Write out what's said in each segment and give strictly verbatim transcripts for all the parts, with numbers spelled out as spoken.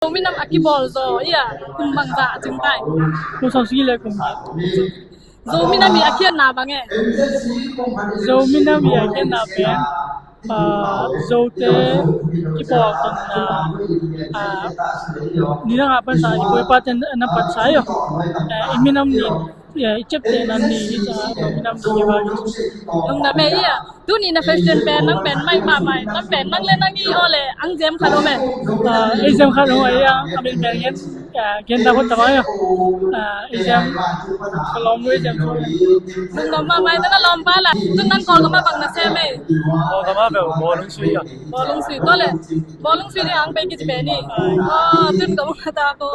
Zomi Nam a kibawl zaw ia kum bangzah a cing tai? Kum sawmsagih le kum giat. Zomi Nam i a khiatna bang e? Zomi Nam i a khiatna pen, ah, Zote kipawl tawh, ah, ah, ni dang a pansa i pu i pate na patsa i aw. Eh, i minam ni, eh, i ciaptehna ni hi ta, Zomi Nam ni hi va. Lungdam e ia. Tuni na festival pen nang pen mai mahmah e, nang pen nang le nang i aw le ang zem khat om e. Ah, ei zem khat om a ia, a min pen gen, ah, gen ta phot ta bang ia. Ah, ei zem, ka lawm lui zem khat. Lungdam mahmah e, nang a lawm pa la. Tun nang Kawlgam ah bang na sem e? Kawlgam ah bel bawlung sui ia. Bawlung sui, tua le. Bawlung sui ni ang pe kici pe ni. Oh, tun ka ung ta ko.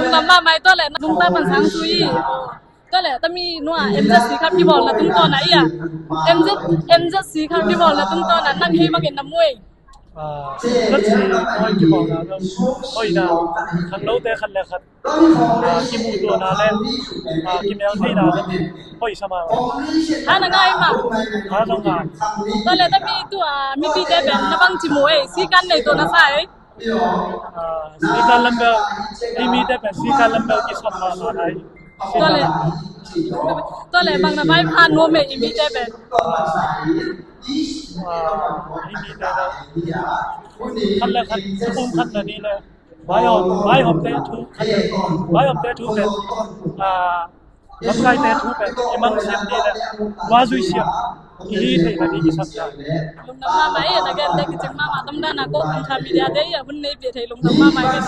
Lungdam mahmah e, tua le. Lungta pan sang sui. Oh. Tua le, tami nua M Z C khat kibawlna tungtawn a ia. M Z, M Z C khat kibawlna tungtawn a nang hei bangin na mu e? Ah, M Z C khat kibawlna, hoihna, khangnote khat le khat, ah, kimuhtuahna le, ah, kimeltheihna le, hoih sa mah. Tha na ngai mah. Tha na ngai. Tua le, tami tua, mipite pen na bangci mu e, sikan nei tua na sa e? Ah, sikan lambel, ei mite pen sikan lambel kisam mahmah lai. Tua le, tua le, bang na vaipha nuam e i mite pen? Ah, ei mite pen khat le khat, sum khat na ni le, vaihawm, vaihawmte thu khat le, vaihawmte thu pen, ah, lamkaite thu pen i mang siam ni le, va zui siam i hi theihna ni kisam ta. Lungdam mahmah e, na gente kicing mahmah, tom dan a ko Kawlgam media te ia hun nei pia thei, lungdam mahmah e.